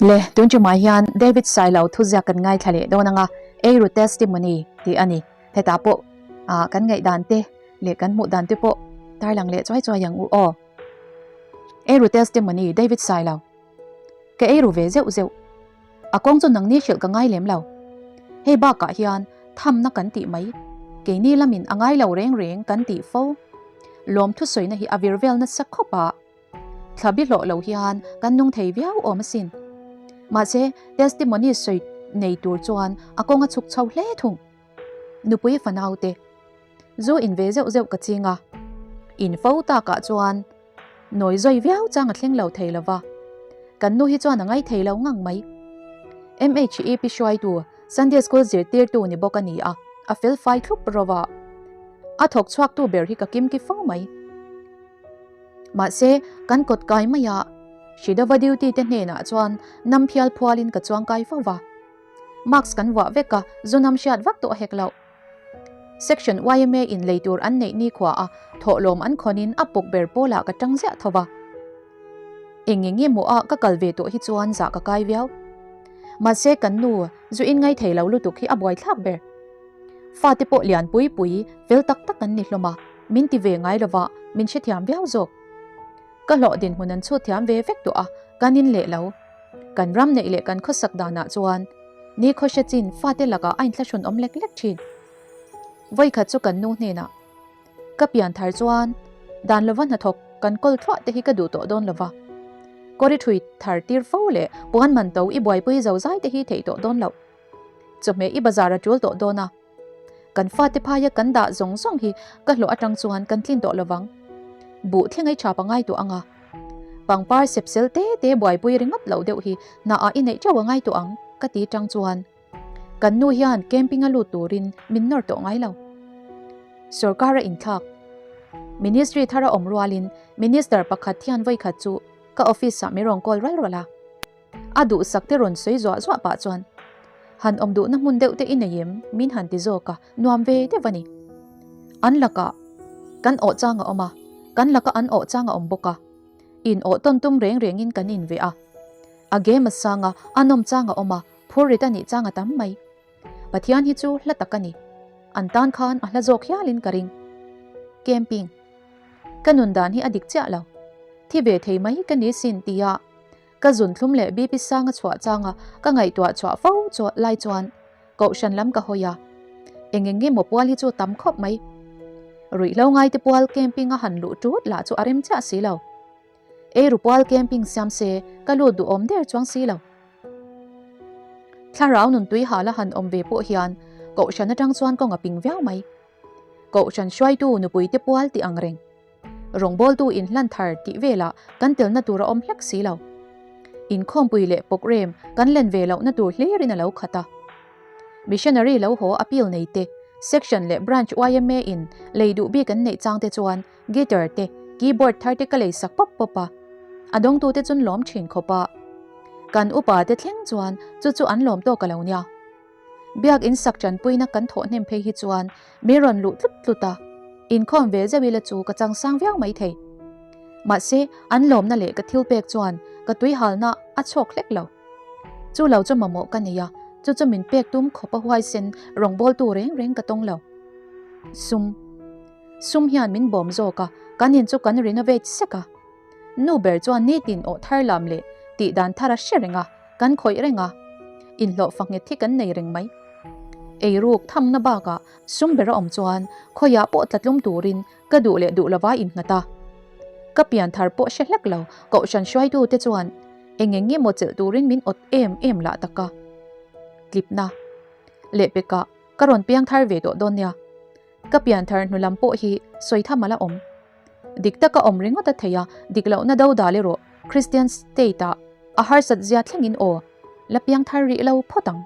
Le, tun tumah hian David Sailo thuziak kan ngaithla leh dawn anga Eiru Testimony tih a ni. Hetah pawh ah kan ngaihdan te leh kan hmuh dan te pawh tarlang leh chuai chuai ang u aw. Eiru Testimony David Sailo Ka eiru ve zeuh zeuh. A kawng chu nangni hrilh ka ngai lem lo. Hei bakah hian thamna kan tih mai, keini lamin a ngai lo reng reng kan tih fo. Lawm thusawina hi a vir vel nasa khawp a. Thla bi hlawh lo hian kan nung thei viau awm asin. Mahse, testimony sawi nei tur chuan a kawng a chhuk chho hle thung. Nupui fanau te zu in ve zeuh zeuh ka ching a, in fo takah chuan nawi zawi viau chang a thleng lo thei lo va, kan nu hi chuan a ngai thei lo ngang mai. MHEP hruaitu Sunday School zirtirtu ni bawk a ni a, a fel fai thlup ro a, a thawk chhuaktu ber hi ka kimki fo mai. Mahse, kan kawt kai mai a, Hridava duty te hnenah chuan nam phial phualin ka chuang kai fo va. Mask kan vuah vek a, zu nam hriat vak tawh hek loh. Section yma in lei tur an neih nikhua a, thawhlawm an khawnin a puk ber pawlah ka tang ziah tho va. Eng nge nge maw a ka kal ve tawh hi chuan zah ka kai viau. Mahse kan nu zu in ngai thei lo lutuk hi a buaithlak ber. Fate pawh lian pui pui fel tak tak an ni hlawm a, min ti ve ngai lova min hrethiam viau zawk. Ka hlawh dinhmun an chhut thiam ve vek tawh a, kan in leh lo. Kan ram neih leh kan khawsak danah chuan ni khawhre chin fate lakah a inthlahrun awm lek lek thin. Vawikhat chu kan nu hnenah, Ka pian thar chuan dan lova hnathawk kan kawl thluah te hi ka duh tawh dawn lova, kawri thui thar tir fo leh puan man to i buaipui zo zai te hi theih tawh dawn loh. Chawhmeh i bazar a tul tawh dawn a, kan fate phaia kan dah zawng zawng hi ka hlawh atang chuan kan tlin tawh lovang. Buh thleng ei tha pangai tawh ang a, pangpar sepsel te te buaipui ringawt loh deuh hi hnaah i neih teuh a ngai tawh ang ka ti tang chuan kan nu hian camping a lut turin min nawr tawh ngai lo. Sorkar a inthlak. Ministry thar a awm rualin Minister pakhat hian vawikhat chu ka office ah min rawn call ral ral a. A duhsak te rawn sawi zuah zuah pah chuan, Han awm duhna hmun deuh te i nei em? min han ti zawk a, nuam ve deuh a ni. An lakah kan awh chang a awm a, kan laka an awh chang a awm bawk a. In awh tawn tum reng rengin kan in ve a. A game a sang a, a nawm chang a awm a, phur rit a nih chang a tam mai. Pathian hi chu hla tak a ni. An tan khan a hla zawk hialin ka ring. Camping. Ka nun dan hi a dik chiah lo. Thi ve thei mai ka ni sin tia Ka zun thlum leh BP sang a chhuah changa ka ngaihtuah chhuah fo lai chuan Kohhran lam ka hawi a, eng eng nge maw pual hi chu tam khawp mai. Ruihhlo ngaite pual camping a han luh tut lah chu a rem chiah si lo. Eiru pual camping siam se ka lut duhawm der chuang si lo. Thlarau nuntui hala han awm ve pawh hian Kohhran atang chuan kawng a ping viau mai. Kohhran hruaitu nupuite pual tih ang reng. Rawngbawltu inhlan thar tih velah kan telna tur a awm hlek si lo. Inkhawmpui leh pawkrem kan len ve lohna tur hlirin a lo khat a. Missionary lo haw appeal nei te, Section leh Branch yma in lei duh bik an neih chang te chuan guitar te, keyboard thar te ka lei sak pawp pawp a. A dawngtute chun lawm thin khawp a. Kan upa te thleng chuan chu chu an lawm tawk a lo nia. Biak in sak tanpuina kan thawh hnem phei hi chuan mi rawn luh tlut tlut a, inkhawm ve zeuh ila chu ka chang sang viau mai thei. Mahse, an lawmna leh ka thil pek chuan ka tuihalna a chhawk hlek lo. Chu lo chu mamawh ka nei a, chu chu min pek tum khawp a huaisen rawngbawltu reng reng ka tawng lo. Sum. Sum hian min bawm zawk a, kan in chu kan renovate sek a. Nu ber chuan nitin awh thar lam leh tih dan thar a hre reng a, kan khawih reng a, inhlawh fa nghet hi kan nei reng mai. Eiruk thamna bakah sum ber a awm chuan khawiah pawh tlatlum turin ka duh leh duh lova innghat a. Ka pian thar pawh hre hlek lo, kohhran hruaitute chuan eng eng nge maw chelh turin min awt em em lah tak a. Tlipna lehpekah ka rawn piang thar ve tawh dawn nia. Ka pian thar hnu lam pawh hi sawi tham a la awm. Dik taka awm ringawt a thei a, dik lohna do dal erawh Christian state ah a harsat zia thlengin aw la piang thar rih lo phawt ang.